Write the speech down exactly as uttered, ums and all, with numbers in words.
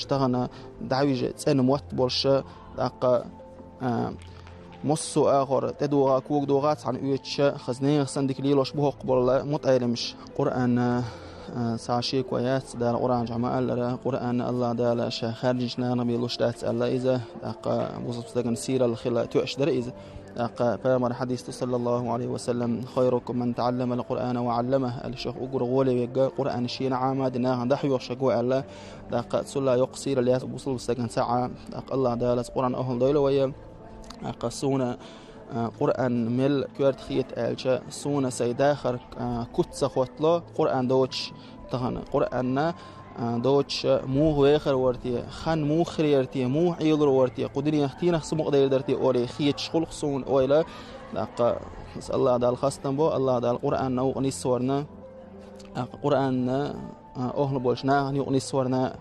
тахана дӀавижа цӀена мотт болуш, тӀаккха, а, массо а агӀор тӀедугӀа, когадугӀа цхьана оьцуш, хаза нехан санна дика лелош бу хӀокху болла мутаӀеламаш. Къуръан, а, цхьа шеко яц, Дала Къуръан чохь ма-аллара, Къуръан АллахӀ Дала Ша хаьржинчу нахана бен луш дац аьлла иза, тӀаккха бусалба стагана сиралла хила тоьаш дара иза. ТӀаккха пайхамар хьадис ду, саллаллаху Ӏалайхи ва саллам: «Хайрукум ман таӀалламал Къуръана ва Ӏалламах», аьлла, шух уггар гӀоле верг Къуръан шена Ӏамаде нахана дӀахьоьхуш верг ву аьлла. ТӀаккха цул а йоккха сиралла яц бусалба стагана ца Ӏа. ТӀаккха АллахӀ Дала Къуръан охӀла дойла вай. ТӀаккха суна, а, Къуръан мел коьрта хета аьлча, суна сайн дахар, а, куц ца хоттало, Къуръан доцуш тахана, Къуръанна, а, доцуша муха вехар вара те, хан муха хир яра те, муха Ӏелур вара те, кху дуьненах тенах са мукъадайр дара те олий хеташ хуьлу суна ойла. ТӀаккха аса АллахӀ Далла хастам бо, АллахӀ Дала Къуръанна юкъа нисварна, тӀаккха Къуръанна, а, охӀла болчу нахана юкъа нисварна.